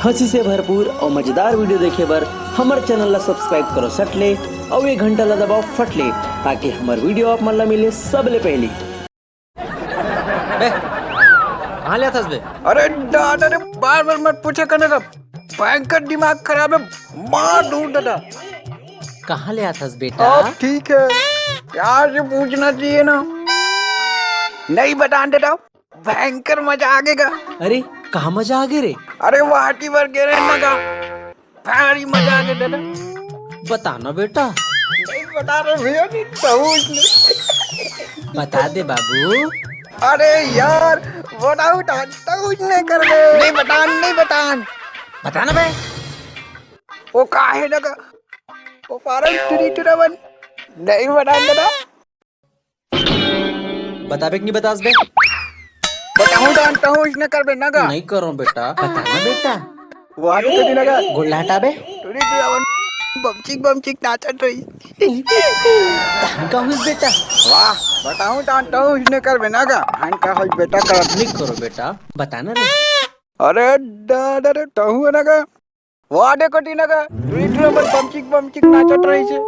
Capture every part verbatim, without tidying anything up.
हंसी से भरपूर और मजेदार video देखे बर हमर channel ला subscribe करो सट ले और ये घंटा ला दबाओ फट ले, ताकि हमर video आप मन ला मिले सबले पहली। बे, कहाँ ले आथस बे? अरे दादा रे, बार बार मत पूछे करने का, भयंकर दिमाग खराब है, मार दूं दादा। कहाँ ले आथस बेटा? अब ठीक है, प्यार से पूछना चाहिए ना। नहीं बतान दादा, भयंकर मजा आगे गा। अरे, कहाँ मजा आगे रे? अरे, वाटी भर के रहना गा, भारी मजा आगे दादा। बताना बेटा। नहीं बता रहे भैया, नहीं कहूँ इसने। बता दे बाबू। अरे यार, बताओ, बताओ, कुछ नहीं कर दे। नहीं बतान, नहीं बतान। बताना बे। वो का है ना का? वो पारन टुरी टुरा बन। नहीं बतान दादा। बताबे कि नहीं बतास बे? बताऊं जानता हूँ, इसने कर बे ना का? नहीं करो बेटा, बताना बेटा। वो आगे तो नहीं लगा। गोल्ला हटा बे। टुरी टुरा बन, बमचिक बमचिक नाचत रही। तहन का हुई बेटा? वाह, बताऊं जानता हूँ, इसने कर बे ना का? हन का हुई बेटा कर। नहीं करो बेटा, बताना रे। अरे दादा रे, तहू है ना का? वाह, देखो टीना का, टुरी टुरा बन बमचिक बमचिक नाचत रही से।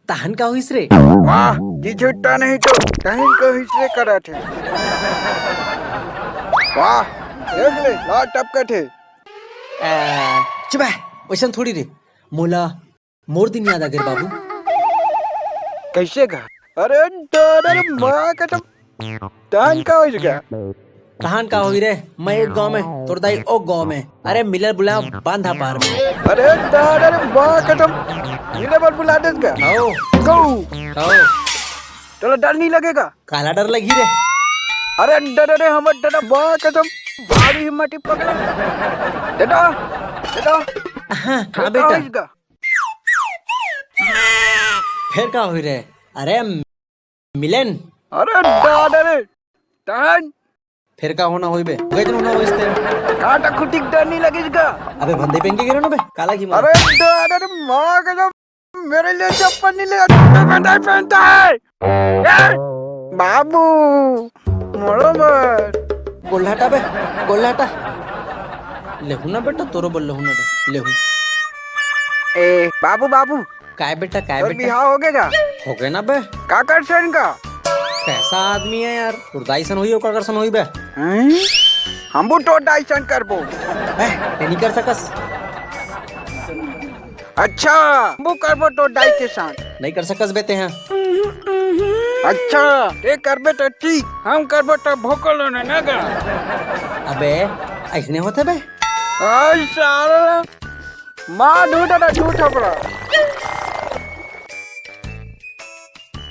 तहन का होइस रे? वाह, जी छुट्टा नहीं तो तहन का होइस रे करत है। वाह, देख ले, लाल टपकत है। आ, चुप है, वैसन थोड़ी रे। मोला मोर दिन याद आ गए बाबू। कैसे का? अरे दादा रे, माँ कसम, तहन का होइस गा? तहन का होई रे, मैं एक गांव में, तोर दाई ओ गांव में। अरे मिलल बुलाओ बांधा पार में। अरे दादा रे, माँ कसम, मिले बर बुला देस गा? आओ। गऊ। आओ। तोला डर नहीं लगेगा? काला डर लगी रे? अरे दादा रे, हमर दादा, माँ कसम, भारी हिम्मत ही पकड़ा। दादा, दादा, हाँ, हाँ का बेटा। होइस गा? फिर का होई रे? अरे मिलन। अरे दादा रे, तहन? फिर का होना होई बे? गजन होना होइस ते। काटा खुटी डर नहीं लगिस गा? अबे भंदे पहन के गिरो ना बे, काला की मार। अरे दादा रे, माँ कसम, मेरे लिए चप्पल नहीं ले, मैं भंडा ही पहनता है। ए, बाबू, मोड़ो मत। गोल्ला हटा बे, गोल्ला हटा। लेहू ना बेटा, तोरो बोल लेहू ना बे, लेहू। ए, बाबू, बाबू, काय बेटा, काय तोर बेटा? बिहाव हो गए का? हो गए ना बे। का कर सन का? कैसा आदमी है यार, तोर दाई सन होई, ओकर कर सन होई बे। हैं? हमू तोर दाई सन करबो। ए, ते नहीं कर सकस। अच्छा, हमू करबो तोर दाई के साथ। नहीं कर सकस बे ते हैं। अच्छा, ते करबे तो ठीक, हम करबो तो भोकल होने ना गा। अबे, ऐसने होते बे? आई साला। मार दू दादा, दू थपड़ा।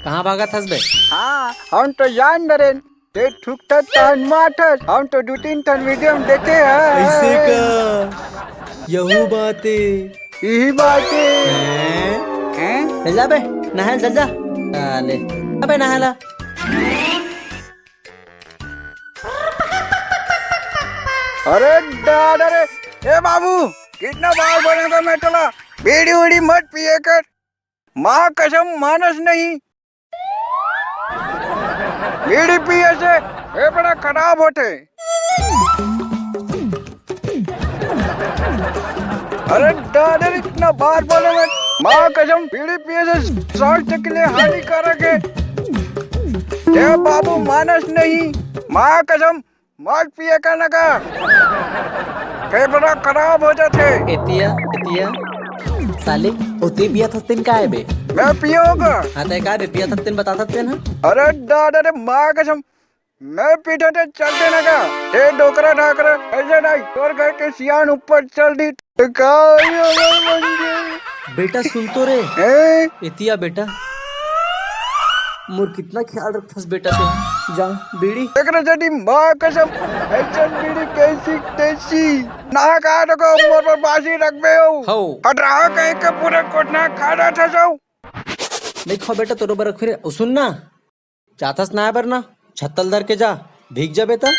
कहाँ भागत हस बे? हाँ, हम तो जान डरेन। ते थूकथस तहन मारथस। हम तो दू तीन ठन video में देखे हैं। ऐसे का? यहू बात है। यही बात है। हैं? हैं? चल जा बे, नहाए चल जा। आ, ले। अबे नहा ला। अरे दादा रे, ए बाबू, कितना बार बोलेगा मैं तोला, बीड़ी उड़ी मत पिए कर। माँ कसम, मानस नहीं। बीड़ी पिए से फेफड़ा खराब होथे। अरे दादा रे, इतना बार बोले मैं, माँ कसम, बीड़ी पिए से स्वास्थ्य के लिए हानिकारक है। ए बाबू, मानस नहीं, माँ कसम, मत पिए का ना का, फेफड़ा खराब हो जाथे। एतिया, एतिया, साले, ओती पिया थस्तिन का है बे? मैं पियोगा। हाँ, ते का बे, पिया थस्तिन बता सकते ना? अरे दादा रे, माँ कसम, मैं पीठे ते चल देना का। ए डोकरा ढाकरा, ऐसे नहीं, तोर घर के सियान ऊपर चल दी। तो का होई हमर मंजे? बेटा सुन तो रे। हैं? एतिया बेटा, मोर कितना ख्याल रखथस बेटा ते। जा, बीड़ी। एकरा जदी माँ कसम, ऐसन बीड़ी कैसी तैसी। ना का तो को मोर पर बासी रखबे हो। हौ। हट रहा कहीं के पूरे कोटना खा रहा था जाओ। नहीं खा बेटा, तोरो बर रखू रे। ओ सुन ना, जाथस नहाए बर ना, छत्तल धर के जा, भीग जाबे त।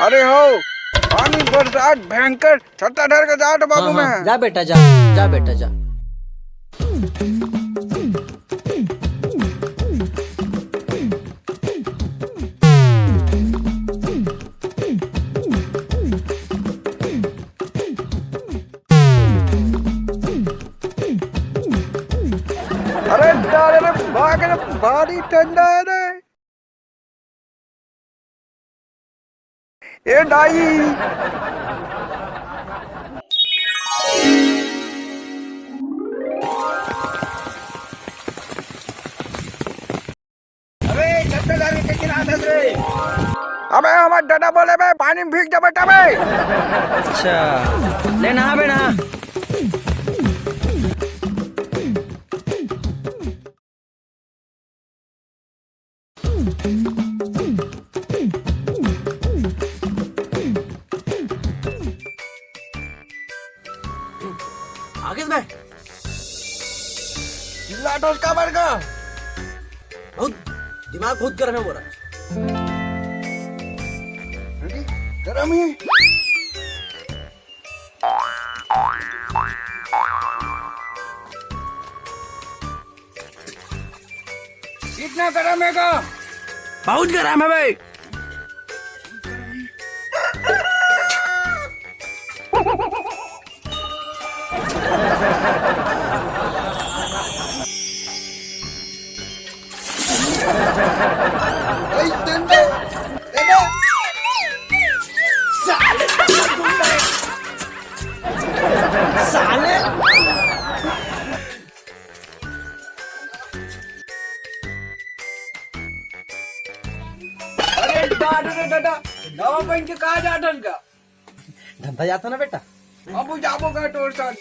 अरे हो, पानी बरसात भयंकर, छत्ता धर के जात बाबू हाँ, हाँ, मैं। जा बेटा जा, जा बेटा जा। भारी ठंडा है रे। ए दाई। अबे, छत्तीसगढ़ के किनारे रे। अबे, हमर दादा बोले बे, पानी में भीग जा बेटा बे। अच्छा, ले नहा बे, नहा। आगे से बे। चिल्लाथस काबर गा? बहुत दिमाग बहुत गरम है मोरा। अरे, गरम है। कितना गरम है गा? बहुत गरम है भाई। ए, डंडा, डंडा। साले। साले। अरे दादा रे दादा, दवा पहन के कहाँ जाथन का? धंधा जाथन ना बेटा। अब जाबो का तोर साथ?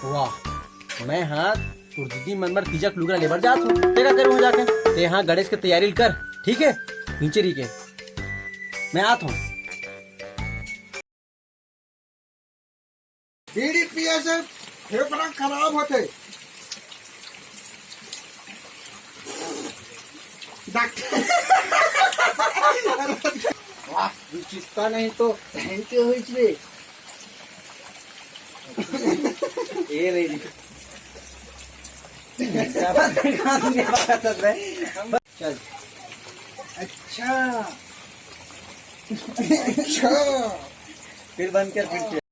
वाह, मैं हाँ तोर दीदी मन बर तीजा के लुगरा लेबर जात हूँ। तें का करहूँ जाके? तें हाँ गणेश के तैयारी कर, ठीक है? नीचे रही के मैं आत हूँ। बीड़ी पिए से फेफड़ा खराब होथे। डॉक्टर। वाह, विचित्र नहीं तो बहन के होइस रे। ये ले ली। चल। अच्छा। अच्छा। फिर बंद कर, फिर से।